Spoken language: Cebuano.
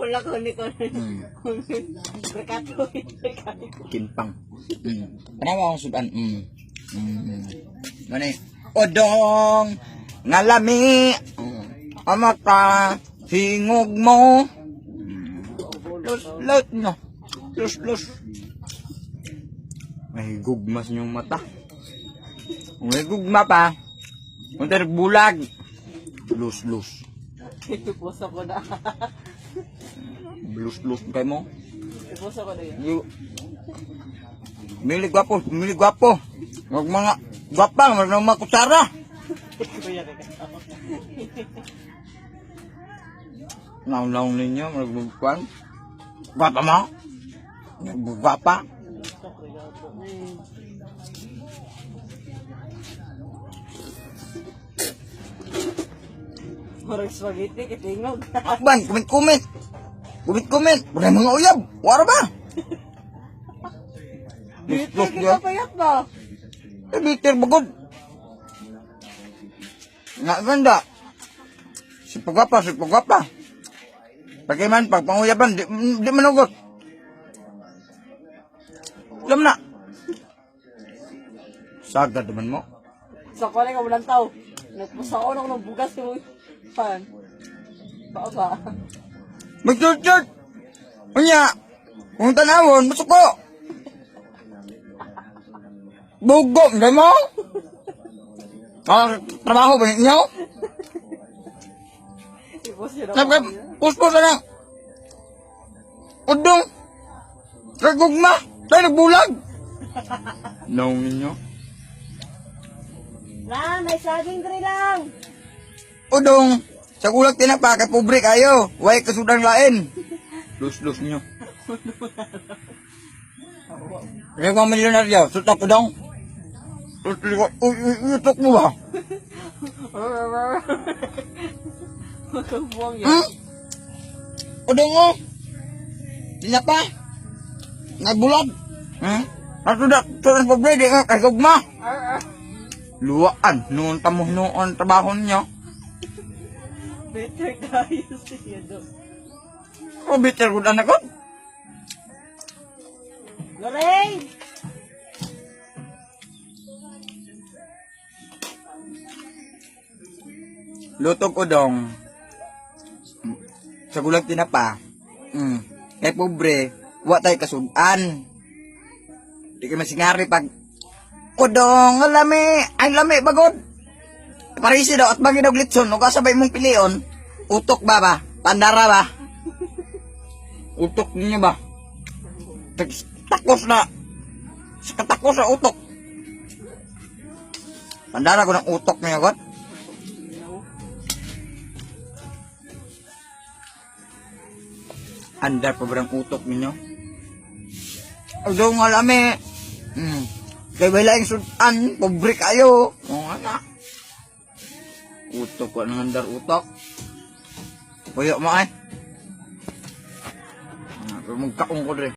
Wala ko ni ko. Rekato. Kimpang. Tanawa akong sudan. Mani. Odong ngalami. Amata hingog mo. Los los no. Los los. May gugma sa inyong mata. May gugma pa. Kung tayo bulag. Los los. Ipuso ko na. Los los kay mo. Ipuso ko na yun. Mili gwapo, mili gwapo. Wag mga gwapa, wag mga kutsara. Kuya ka. Naon-naon ninyo, magbubuan. Gwapa mo? Gwapa? Murag spaghetti, kitingog. Akban, kumit-kumit. Kumit-kumit. Wala mga uyab. Wara ba? Bitter Lus-lus kita niya. payat ba? Eh, bitter bagod. Nga ganda. Si pagwapa, si pagwapa. Pagkiman, pag panguyaban, di manugot. Alam na. Sagad naman mo. Sa kole ka walang tao. Nagpusaon ako ng bugas mo. Pan. Ba ba? Magtutut! Unya, kung tanawon, masuko! Bugo, hindi mo? Ah, trabaho ba ninyo? Ipos yun Sabi ka, puspos na lang. Udong! Kagugma! Tayo nagbulag! Naong ninyo? Na, may saging dre lang. Udong! Sa gulag tinapa, kay pobre kayo. Way kasudang lain. Lus-lus nyo. Kaya kung milyonaryo, sutak udong. Uy, uy, utok mo ba? Magkabuang yan. Udong oh! Tinapa! Nagbulag! Hmm? Nasudak, sudan pobre, di ka kagugma! Luwaan, noon tamo noon trabaho niyo. Bitter kayo siya do. O bitter gud anak ko. Lorraine! Lutog udong. Sa gulag tinapa. Kay pobre, wa tay kasudan. Di kay masingari pag udong ang lami, ang lami bagod. Parisi daw at bagay daw litson, ug asa ba imong pilion? Utok ba ba? Pandara ba? Utok ninyo ba? Takos na. Sa katakos sa utok. Pandara ko ng utok niya god. Andar pa ba ang utok ninyo? Although nga lami. Kay wala yung sudan, pobre kayo. Oo nga na. Utok ko ng andar utok. Puyo mo ay. Ah, pero magkaong ko dre.